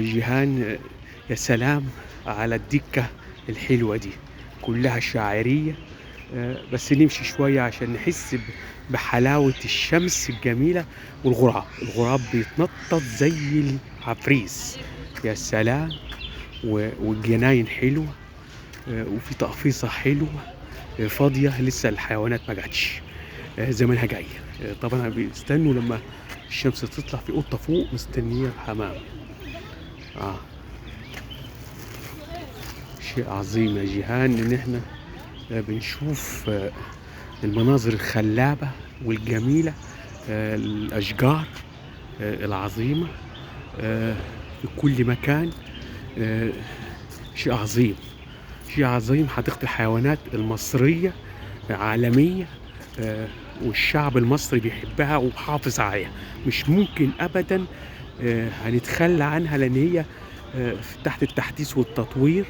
جيهان، يا سلام على الدكة الحلوة دي، كلها شاعرية. بس نمشي شوية عشان نحس بحلاوة الشمس الجميلة والغراب. الغراب بيتنطط زي العفريس، يا سلام. والجناين حلوة، وفي تقفيصة حلوة، فاضية لسه الحيوانات ما جاتش، زمانها جاية. طبعا بيستنوا لما الشمس تطلع. في قطة فوق مستنية الحمام. شيء عظيم يا جيهان إن إحنا بنشوف المناظر الخلابة والجميلة، الأشجار العظيمة في كل مكان. شيء عظيم، شيء عظيم. حديقة الحيوانات المصرية عالمية، والشعب المصري بيحبها وبحافظ عليها. مش ممكن أبدا هنتخلى عنها، لأن هي تحت التحديث والتطوير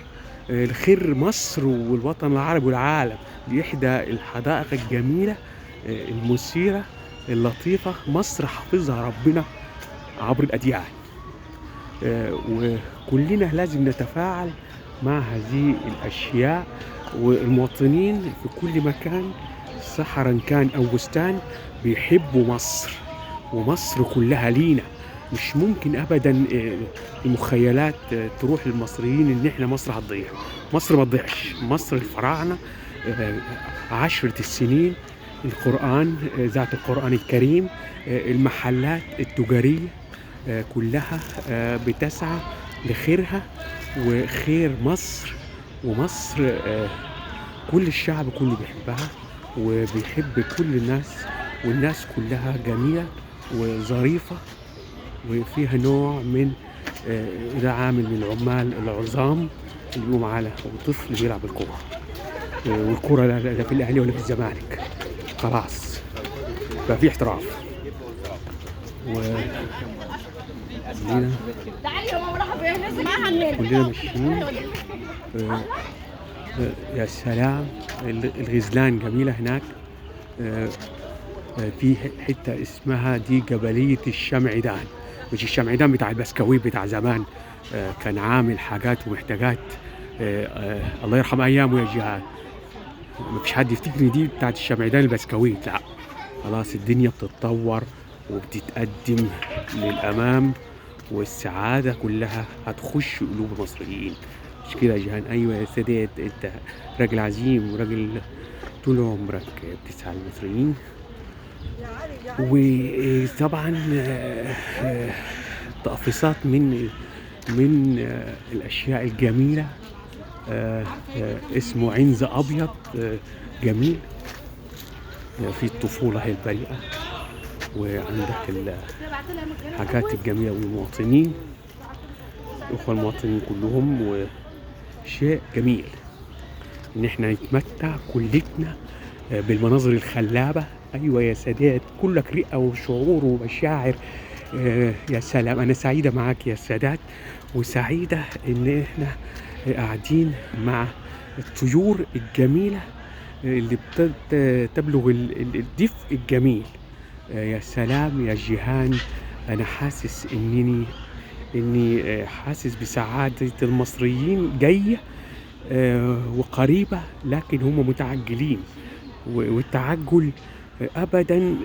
لخير مصر والوطن العربي والعالم. دي إحدى الحدائق الجميلة المثيرة اللطيفة. مصر حافظها ربنا عبر الأديان، وكلنا لازم نتفاعل مع هذه الأشياء. والمواطنين في كل مكان، صحرا كان أو بستان، بيحبوا مصر، ومصر كلها لينا. مش ممكن أبدا المخيلات تروح للمصريين إن إحنا مصر هتضيع. مصر ما تضيعش. مصر الفراعنة، 10 السنين، القرآن، ذات القرآن الكريم، المحلات التجارية، كلها بتسعى لخيرها وخير مصر. ومصر كل الشعب كله بيحبها وبيحب كل الناس، والناس كلها جميلة وظريفة، وفيها نوع من ده عامل من العمال العظام اللي بيقوم على وطفل بيلعب الكورة، والكورة لا في الأهلي ولا في الزمالك، خلاص بقى في احتراف. و كلنا ماشيين. يا سلام، الغزلان جميلة هناك. في حتة اسمها دي جبلية الشمعدان، مش الشمعدان بتاع البسكويت بتاع زمان، كان عامل حاجات ومحتاجات. الله يرحم أيامه يا جهاد. ما فيش حد يفتكر دي بتاعت الشمعدان البسكويت، لا خلاص الدنيا بتتطور وبتتقدم للأمام، والسعادة كلها هتخش قلوب المصريين. مش كده يا جيهان؟ أيوة يا سادات، أنت راجل عظيم وراجل طول عمرك بتسعى للمصريين. وطبعا تقفيصات من الأشياء الجميلة. اسمه عنز أبيض، جميل، في الطفولة هي البريئة، وعندك الحاجات الجميلة والمواطنين، الأخوة المواطنين كلهم. وشيء جميل إن إحنا نتمتع كلتنا بالمناظر الخلابة. أيوة يا سادات، كلك رئة وشعور ومشاعر. يا سلام، أنا سعيدة معاك يا سادات، وسعيدة إن إحنا قاعدين مع الطيور الجميلة اللي تبلغ الدفء الجميل. يا سلام يا جيهان، أنا حاسس إني حاسس بسعادة المصريين جاية وقريبة، لكن هم متعجلين، والتعجل أبدا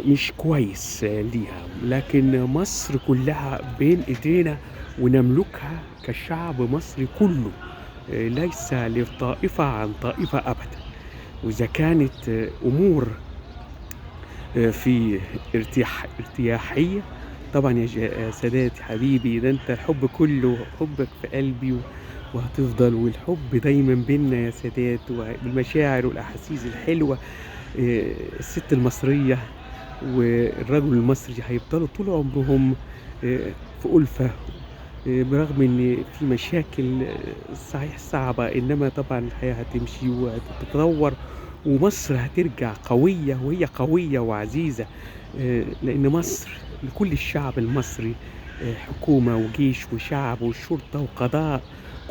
مش كويس ليها. لكن مصر كلها بين إيدينا ونملكها كشعب مصري كله، ليس لطائفة عن طائفة أبدا. وإذا كانت أمور في ارتياحية، طبعا يا سادات حبيبي، ده أنت الحب كله، حبك في قلبي وهتفضل، والحب دايما بينا يا سادات، وبالمشاعر والأحاسيس الحلوة. الست المصرية والرجل المصري هيفضلوا طول عمرهم في ألفة، برغم إن في مشاكل صحيح صعبة، إنما طبعا الحياة هتمشي وهتتطور، ومصر هترجع قوية، وهي قوية وعزيزة، لأن مصر لكل الشعب المصري، حكومة وجيش وشعب وشرطة وقضاء،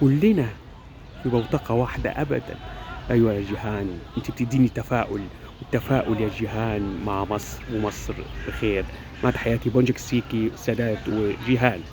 كلنا في بوتقة واحدة أبدا. أيوة يا جيهان، أنت بتديني تفاؤل التفاؤل يا جيهان مع مصر، ومصر بخير. مع تحياتي بونجك سيكي سادات وجيهان.